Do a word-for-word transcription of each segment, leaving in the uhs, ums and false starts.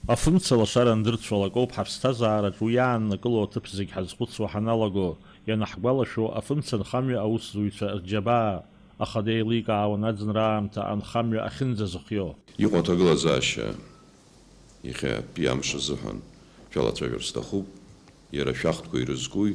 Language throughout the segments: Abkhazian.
Афымца лашара андырцәалак ауп ҳаԥсҭазаараҿ уи иааннакыло аҭыԥ зегь ҳазхәыцуа ҳаналаго, ианаҳгәалашәо афымца нхамҩа аусзуҩцәа рџьабаа, ахада еиликаауан аӡынра аамҭа анхамҩа ахьынӡазыхио. Иҟоу аҭагылазаашьа иахьатәи амш азыҳәан шәалацәажәар сҭахуп, иара шәахтәқәа ирызкуи,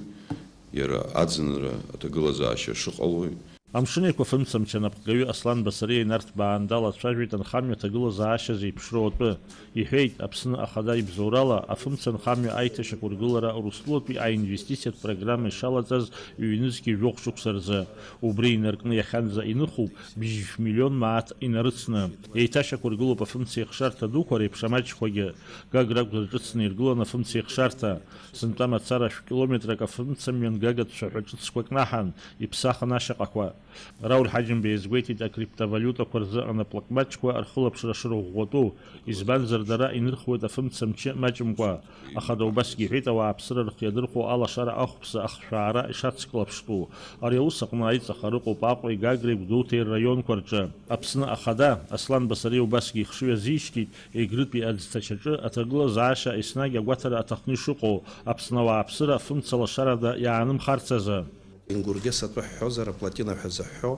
иара аӡынра аҭагылазаашьа шыҟалои? Амшын Еиқәа афымцамч анапхгаҩы Аслан Басариа инарҭбаан далацәажәеит анхамҩа аҭагылазаашьа зеиԥшроу атәы. Иҳәеит, Аԥсны Ахада ибзоурала, афымца нхамҩа аиҭашьақәыргылара Урыстәылатәи аинвестициатә программа ишалаҵаз ҩнызқьи жәохә шықәса рзы. Убри инаркны иахьанӡа иныхуп бжьшә миллион мааҭ инарыцны. Еиҭашьақәыргылоуп афымцеихшарҭа дуқәа реиԥш амаҷқәагьы. Гагра акәзар ҿыцны иргылан афымцеихшарҭа. Сынтәа мацара шә-километрак афымцамҩан гага цәаҳәа ҿыцқәа кнаҳан, иԥсахын ашьаҟақәа. Рауль Ҳаџьымба иазгәеиҭеит акриптовалиутақәа рзы анаплакмаҷқәа рхылаԥшра шырӷәӷәатәу, избанзар дара инырхуеит афымца мчы маҷымкәа. Ахада убасгьы иҳәеит, ауааԥсыра рхы иадырхәо алашара ахәԥса ахшәаара ишацклаԥштәу. Ари аус аҟны аиҵахара ыҟоуп Аҟәеи Гагреи Гәдоуҭеи рраионқәа рҿы. Аԥсны Ахада, Аслан Басариа убасгьы ихшыҩ азишьҭит, Егрытәи аӡҭачаҿы аҭагылазаашьа еснагь агәаҭара аҭахны ишыҟоу, Аԥсны ауааԥсыра афымца лашарада иаанымхарц азы. Ингургес атәы ҳҳәозар, аплотина ҳәа зыҳҳәо,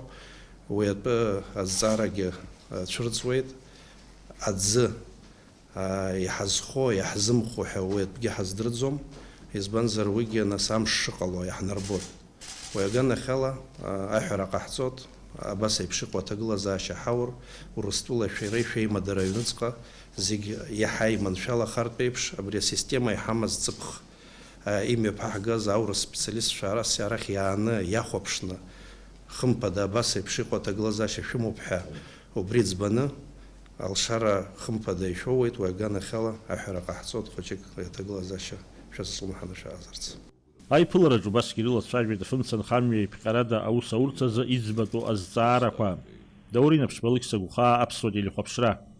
уи атәы азҵаарагьы, а, цәырҵуеит. Аӡы, а, иҳазхо, иаҳзымхо ҳәа уи атәгьы ҳаздырӡом, избанзар, уигьы нас амш шыҟало иаҳнарбоит. Уи аганахьала, а, аҳәара ҟаҳҵоит, абас еиԥш иҟоу аҭагылазаашьа ҳаур, Урыстәыла шәареи шәеимадара аҩныҵҟа зегь иаҳа иманшәалахартә еиԥш, абри асистема иҳамаз ҵыԥх, а, имҩаԥаҳгаз аурыс специалистцәа арас арахь иааны иахәаԥшны, хымԥада абас еиԥш иҟоу аҭагылазаашьа шәымоуп ҳәа убри ӡбаны, алшара хымԥада ишәоуеит, уи аганахьала аҳәара ҟаҳҵоит хәыҷык аҭагылазаашьа шәазҿлымҳаны шәаазарц. Аиԥылараҿ убасгьы ирылацәажәеит афымца нхамҩа еиԥҟьарада аус аурц азы иӡбатәу азҵаарақәа. Даур Инаԥшьба, Алықьса Гәхаа, Аԥсуа телехәаԥшра.